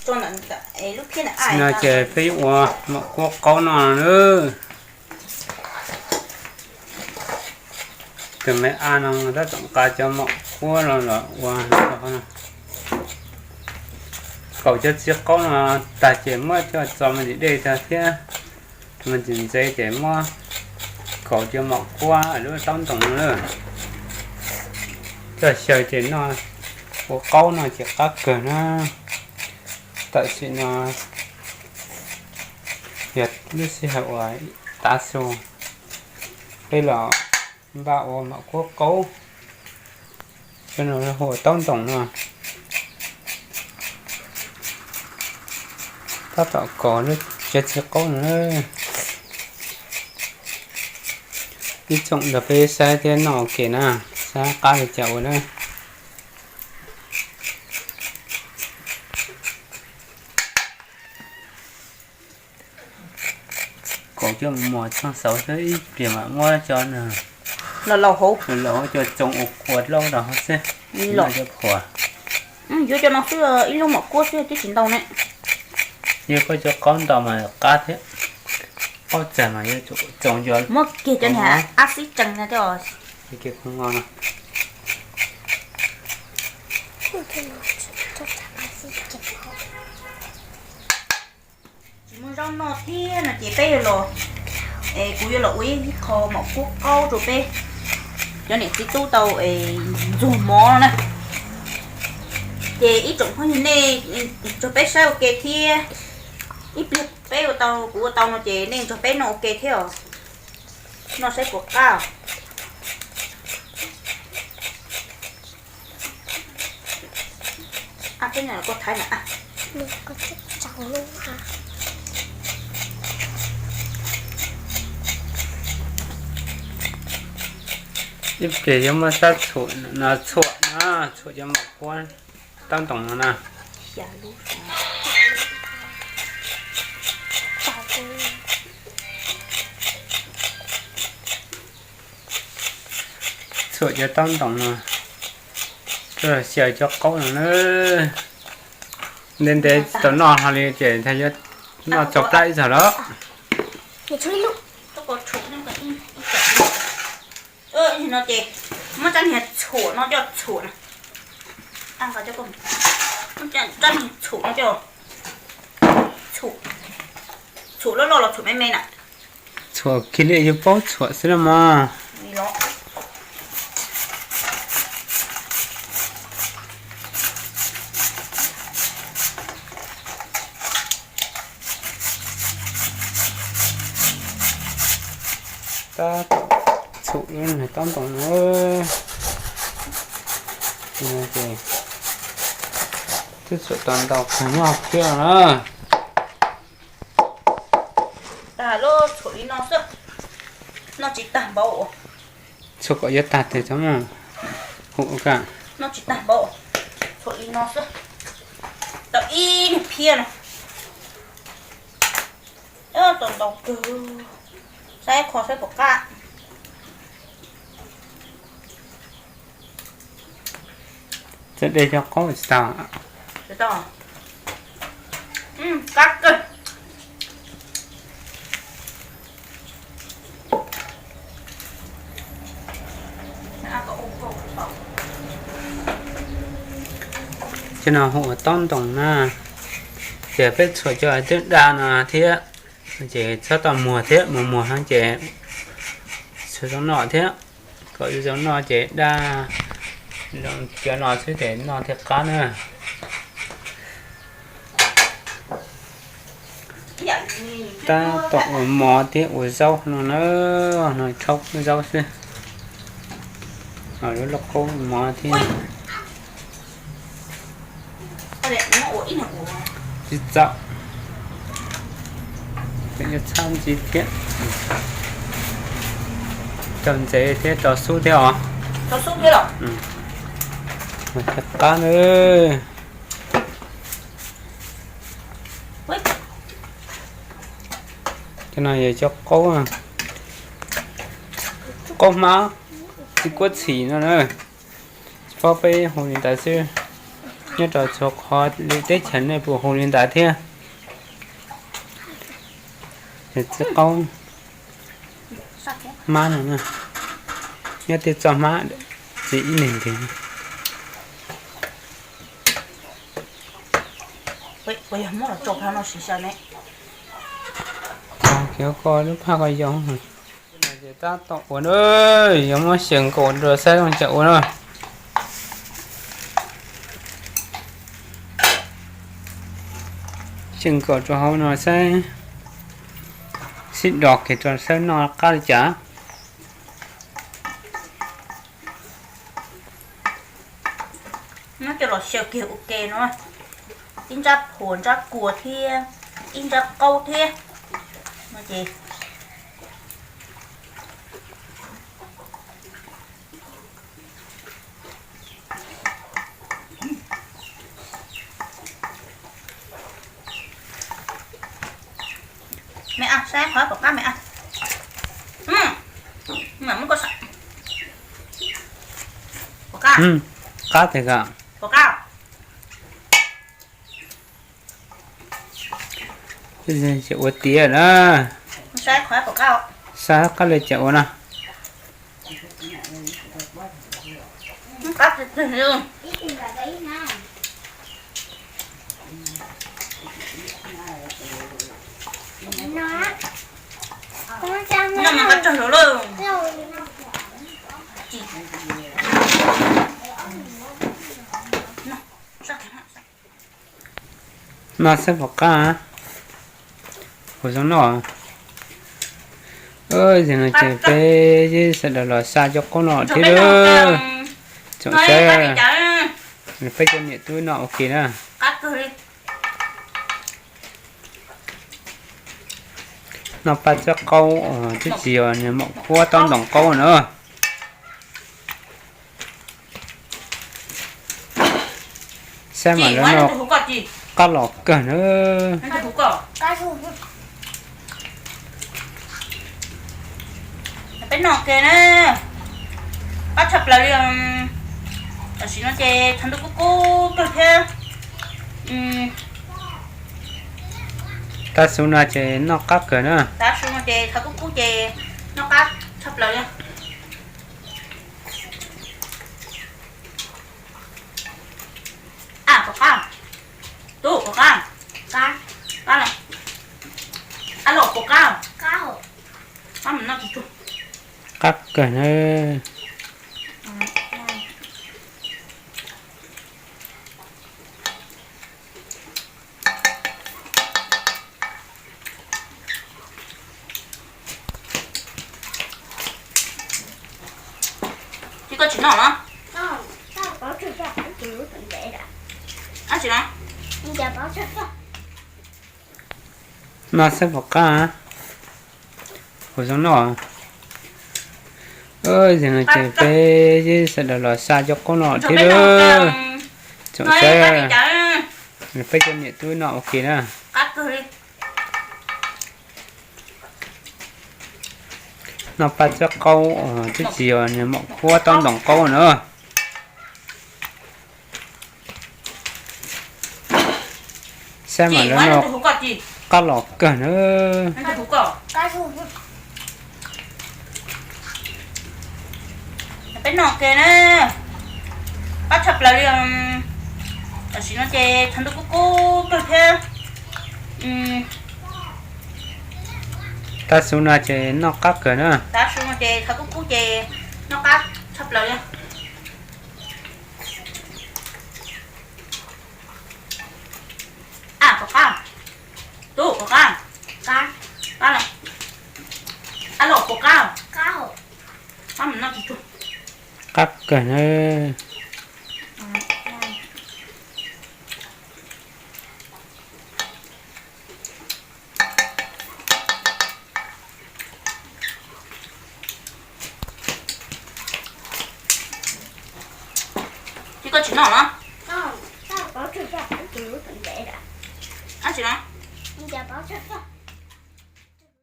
No ces peb yuav ua mom kuab qaub no na. Tus me a no tab tom nqa cov mom kuab los los ua. Kaum cov txiv qaub no tag ces muab coj txo me ntsis dej tag thiab me ntsis ntxev ces muab kaum cov mom kuab lub taub ntoos no na. Coj xyaw ces noj ua qaub no ces qab kawg na. Tam sim no yog lub sij hawm uas tav su, peb los npaj ua mom kuab qaub. Cov no hu ua taub ntoos no. Tab tom kaum lub cov txiv qaub no. Ib tsoom nrog peb saib thiab noj ua ke na, saib qab li cas ua na. Kaum coj mos txog xauv xwb, ib pliag mam muab cov no los laus hauv, los laus hauv coj txoos ua kua dlaub rau hauv xwb. Los cov qhuav, yuav cov no xwb, ib lub mom kuab xwb twb tsis ntau ne. Yog koj cov qaub ntau mas qab thiab, qaub txag mas yuav tsum txoos cov, muab kiag cov niag ab xib tsees no coj. Kiag qhov no no. Tsis muaj zaub noj thiab no ces peb yuav los, kuv yuav los ua ib qho mom kuab qaub rau peb cov niam txiv tub tau ntxuag mov no na. Ces ib tsoom phooj ywg nej nrog peb saib ua ke thiab, ib pliag peb ua tau kuv ua tau no ces nej nrog peb noj ua ke thiab os. Noj saib puas qab os. Ib pliag yuav muab sab txhuam no txhuam na, txhuam cov mom kuab taub ntoos no na. Txhuam cov taub ntoos no, xyaw cov qaub no na. Ntev ntev tau noj hlo li ces yuav noj txaus plab ib zaug lawm. No ces muab rab niag txhuam no coj txhuam na. Rab niag txhuam no coj txhuam, txhuam loj loj los txhuam me me na. Txhuam kiag li yuav paub txhuam xwb na mog. Tab tom txhuam lub niag taub ntoos no. Ces twb txhuam tau ntau kawg nyob thiab na. Tag lub txhuam li no xwb, noj tsis tag npaum. Txhuam kom yuav tag tes txhob mus hu ka. Noj tsis tag npaum, txhuam li no xwb, tau ib niag phiab no. Tau ntau kawg, saib qhov saib puas qab. Txawm de cov qaub tsis tau. Qab kawg. Cov no hu ua taub ntoos na, ces peb txhuam cov twb daj no thiab, ces txhob tau muag thiab, muag muag no ces tsis zoo noj thiab. Kom zoo noj ces daj, zoo cov no xwb ces noj thiaj qab na. Tab tom ua mov thiab ua zaub no na, no rhaub zaub xwb. Lub lauj kaub mov thiab. Tsis txaus, txhab ntsis thiab. Rau ntsev thiab rau xub thiab os. Thiaj qab na. Cov no yog cov qaub, qaub hmab, txiv kuab txhim no na. Tsis paub peb hu li ntawd xwb. Nyob rau txhua qhov lwm teb chaws nej puas hu li ntawd thiab? Cov txiv qaub hmab no na, nyob tej txoj hmab txiv ib leeg ntag. Koj lub phaj koj yog. Tab tom ua na, yuav muab xyaw nkaus rau saib zoo cas ua na. Xyaw nkaus rau hauv no saib, sib do kiag rau saib noj qab li cas. Muab coj los xyaw kiag ua ke no, ib nrab phua nrab kua thiab ib nrab qaub thiab no ces. Me a, saib qhov pom qab me a. Mam muab koj sa, pom qab, qab tiag koj, pom qab. Ua tiav na, saib qab li cas ua na. No saib pom qab, ua zoo noj. Zaum no ces peb sawv daws los xa cov qaub no thiab lawm. Tsoom saib, peb cov niam tub noj ua ke na. Noj paj txawb qaub, twb tsis yog nws mam huab taub ntoos qaub na. Saib mas lawv noj qab los kawg na. Peb noj ke na, qab tshaj plaws li. Tam sim no ces tshav ntuj kub kub kawg thiab. Tav su no ces noj qab kawg na. Tav su no ces tshav kub kub ces noj qab tshaj plaws li. A, pom qab, tub, pom qab, qab, a los pom qab, qab mus noj tsuag tsuag. Qab kawg na. Ces koj tsis noj los? Noj xwb puas qab? Ua zoo noj. Zaum no ces peb sawv daws los xa cov qaub no thiab lawm. Tsoom saib, peb cov niam tub noj ua ke na. Noj paj txawb qaub, twb tsis yog nws mam huab taub ntoos qaub na. Saib mas lawv noj qab los kawg na. Peb noj ke na, qab tshaj plaws li. Tam sim no ces tshav ntuj kub kub kawg thiab. Tav su no ces noj qab kawg na. Tav su no ces tshav kub kub ces noj qab tshaj plaws li. A, puas qab? Tub, puas qab? Qab. Qab los? A los, puas qab? Qab mus noj tsuag tsuag. Qab kawg na. Ces koj tsis noj los? Tsis noj.